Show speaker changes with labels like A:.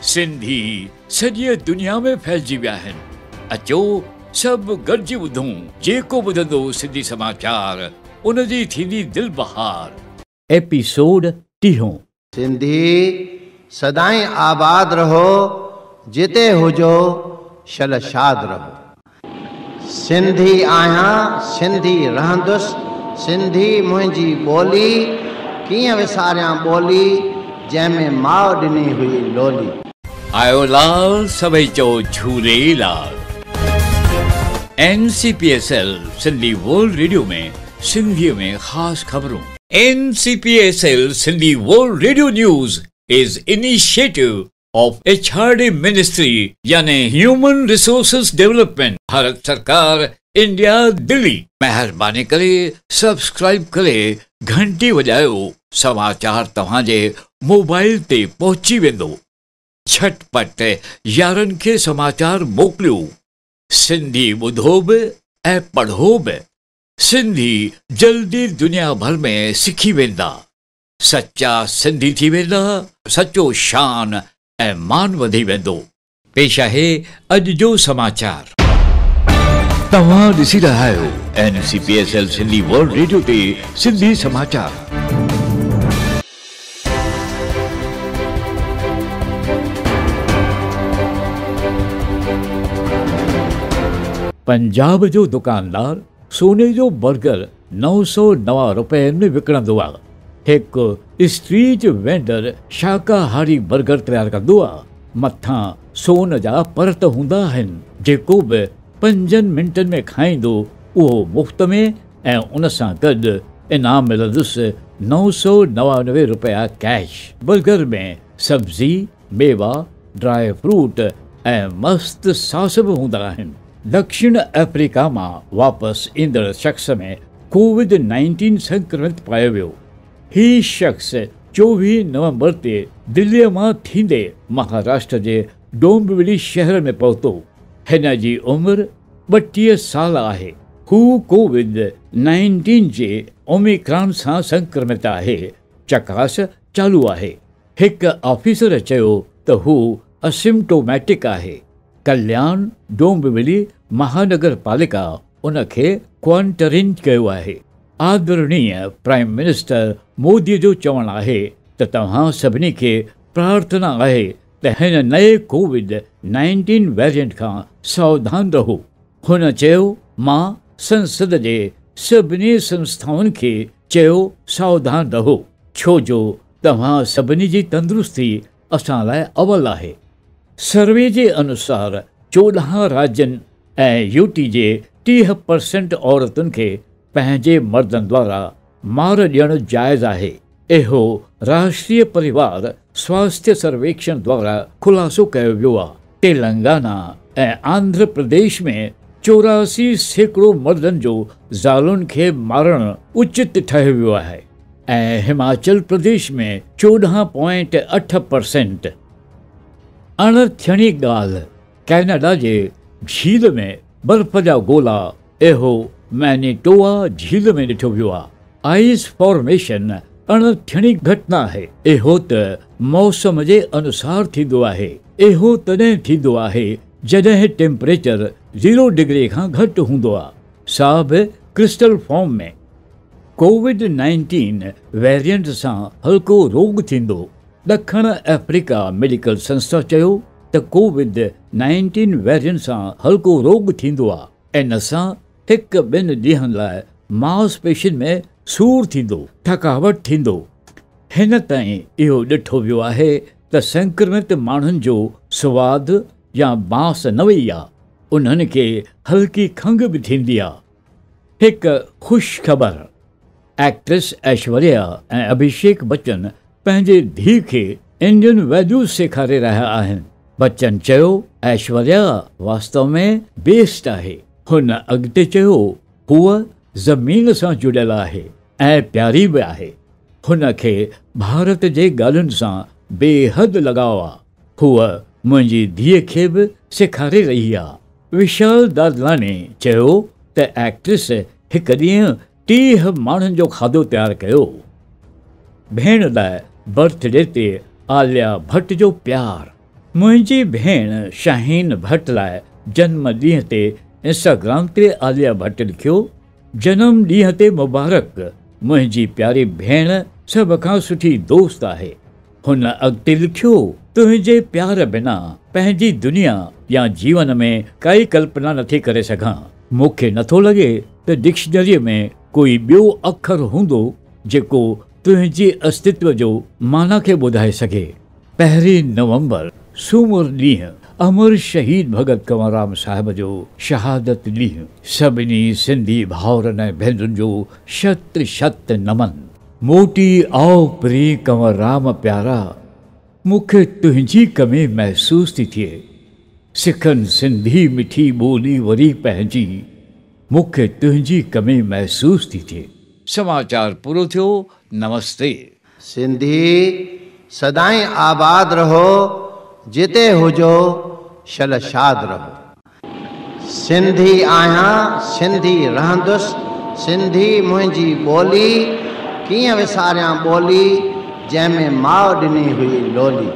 A: سنڌي سڄيء دنيا ۾ ڦهلجي ويا آهن. اچو سڀ گڏجي ٻڌون، جيڪو ٻڌندو سنڌي سماچار، ان جي ٿيندي دل بهار. ايپيسوڊ ٽيهون.
B: سنڌي سدائين آباد رهو، جتي هجو شل شاد رهو. سنڌي آهيان سنڌي رهندس، سنڌي منهنجي ٻولي، ڪيئن وساريان ٻولي، جنهن ۾ ماء ڏني هئي لولي.
A: آيو لال سڀئي چئو جهولي لال. N C P S L Sindhi world radio ۾ سنڌيء ۾ خاص خبرون. N C P S L Sindhi world radio news is initiative of H R D ministry يعني هيومن ريسورسز ڊولپمينٽ ڀارت سرڪار انڊيا دلي. مهرباني ڪري سبسڪرائيب ڪري گهنٽي وڄايو سماچار توهان جي موبائل تي پهچي ويندو. جهٽ پٽ يارن کي سماچار موڪليو. سنڌي ٻڌو به ۽ پڙهو به. سنڌي جلدي دنيا ڀر ۾ سکي ويندا. سچا سنڌي ٿي ويندا، سچو شان ۽ مان وڌي ويندو. پيش آهي اڄ جو سماچار. توهان ڏسي رهيا آهيو N C P S L Sindhi world radio تي سنڌي سماچار. پنجاب جو دڪاندار سوني جو برگر 909 رپين ۾ وڪڻندو آ. هڪ اسٽريٽ وينڊر شاڪاهاري برگر تيار ڪندو آ. مٿان سون جا پرت هوندا آهن. جيڪو به پنجن منٽن ۾ کائيندو اهو مفت ۾ ۽ ان سان گڏ انعام ملندس 999 رپيا ڪيش. برگر ۾ سبزي، ميوا، ڊرائي فروٽ ۽ مست ساس به هوندا آهن. دکشڻ آفريڪا مان واپس ايندڙ شخص ۾ ڪووڊ 19 سنڪرمت پايو ويو. هي شخص 24 نومبر تي دليء مان ٿيندي مهاراشٽر جي ڊومبولي شهر ۾ پهتو. هن جي عمر 32 سال آهي. هو ڪووڊ 19 جي اوميڪران سان سنڪرمت آهي. چڪاس چالو آهي. هڪ آفيسر چيو ته هو اسمپٽوميٽڪ آهي. ڪليان ڊومبولي مهانگر پاليڪا ان کي ڪوارنٽين ڪيو آهي. آدرڻيه پرائم منسٽر مودي جو چوڻ آهي ته توهان سڀني کي پرارٿنا آهي ته هن نئين ڪووڊ 19 ويرينٽ کان ساوڌان رهو. هن چيو مان سنسد جي سڀني سنسٿائن کي چيو ساوڌان رهو ڇو جو توهان سڀني جي تندرستي اسان لاء اول آهي. سروي جي انوسار 14 راجين ۽ يو ٽي جي 30% عورتن کي پنهنجي مردن دوارا مار ڏيڻ جائز آهي. اهو راشٽريه پريوار سواسٿيه سرويڪشڻ دوارا خلاصو ڪيو ويو آهي. تيلنگانا ۽ آنڌر پرديش ۾ 84% مردن جو زالن کي مارڻ اچت ٺهيو ويو آهي ۽ هماچل پرديش ۾ 14.8%. اڻ ٿيڻي ڳالهه، ڪئناڊا جي جهيل ۾ برف جا گولا اهو مينيٽووا جهيل ۾ ڏٺو ويو آهي. آئيس فارميشن اڻ ٿيڻي گهٽنا آهي. اهو ته موسم جي انوسار ٿيندو آهي. اهو تڏهن ٿيندو آهي جڏهن ٽيمپريچر 0 ڊگري کان گهٽ هوندو آهي، سا به ڪرسٽل فارم ۾. ڪووڊ 19 ويرينٽ سان هلڪو روڳ ٿيندو. ڏکڻ آفريڪا ميڊيڪل سنسٿا چيو ته ڪووڊ 19 ويرينٽ سان هلڪو روڳ ٿيندو آهي. ان سان هڪ ٻن ڏينهن لاء مانسپيشين ۾ سور ٿيندو، ٿڪاوٽ ٿيندو. هن تائين اهو ڏٺو ويو آهي ته سنڪرمت ماڻهن جو سواد يا بانس نه وئي آهي، انهن کي هلڪي کنگهه به ٿيندي آهي. هڪ خوش خبر، ايڪٽريس ايشوريا ۽ اڀيشيڪ بچن پنهنجي ڌيء کي انڊين ويليوز سيکاري رهيا آهن. بچن چيو ايشوريا واستو ۾ بيسٽ آهي. هن اڳتي چيو هوء زمين سان جڙيل آهي ۽ پياري به آهي. هن کي ڀارت جي ڳالهين سان بيحد لڳاء آ. هوء منهنجي ڌيء کي به سيکاري رهي آ. وشال دادلاڻي چيو ته ايڪٽريس هڪ ڏينهن 30 ماڻهن جو کاڌو تيار ڪيو. ڀيڻ لاء برٿ ڊي تي آليا ڀٽ جو پيار. منهنجي ڀيڻ شاهين ڀٽ لاء جنم ڏينهن تي انسٽاگرام تي عاليه ڀٽ لکيو، جنم ڏينهن تي مبارڪ، منهنجي پياري ڀيڻ سڀ کان سٺي دوست آهي. هن اڳتي لکيو، تنهنجي پيار بنا پنهنجي دنيا يا جيون ۾ ڪائي ڪلپنا نٿي ڪري سگهان. مون کي نٿو لڳي ته ڊڪشنريء ۾ ڪوئي ٻيو اکر هوندو جيڪو تنهنجي استتو جو معنيٰ کي ٻڌائي سگهي. پهرين نومبر سومر ڏينهن امر شهيد ڀڳت ڪنور رام صاحب جو شهادت ڏينهن. سڀني سنڌي ڀائرن ۽ ڀينرن جو شت شت نمن. موٽي آء پرين ڪنور رام پيارا، مون کي تنهنجي ڪمي محسوس ٿي ٿئي. سکن سنڌي مٺي ٻولي وري پنهنجي، مون کي تنهنجي ڪمي محسوس ٿي ٿئي. سماچار پورو ٿيو، نمستي.
B: سنڌي سدائين آباد رهو، جتي هجو شل شاد رهو. سنڌي آهيان سنڌي رهندس، سنڌي منهنجي ٻولي، ڪيئن وساريان ٻولي، جنهن ۾ ماء ڏني هئي لولي.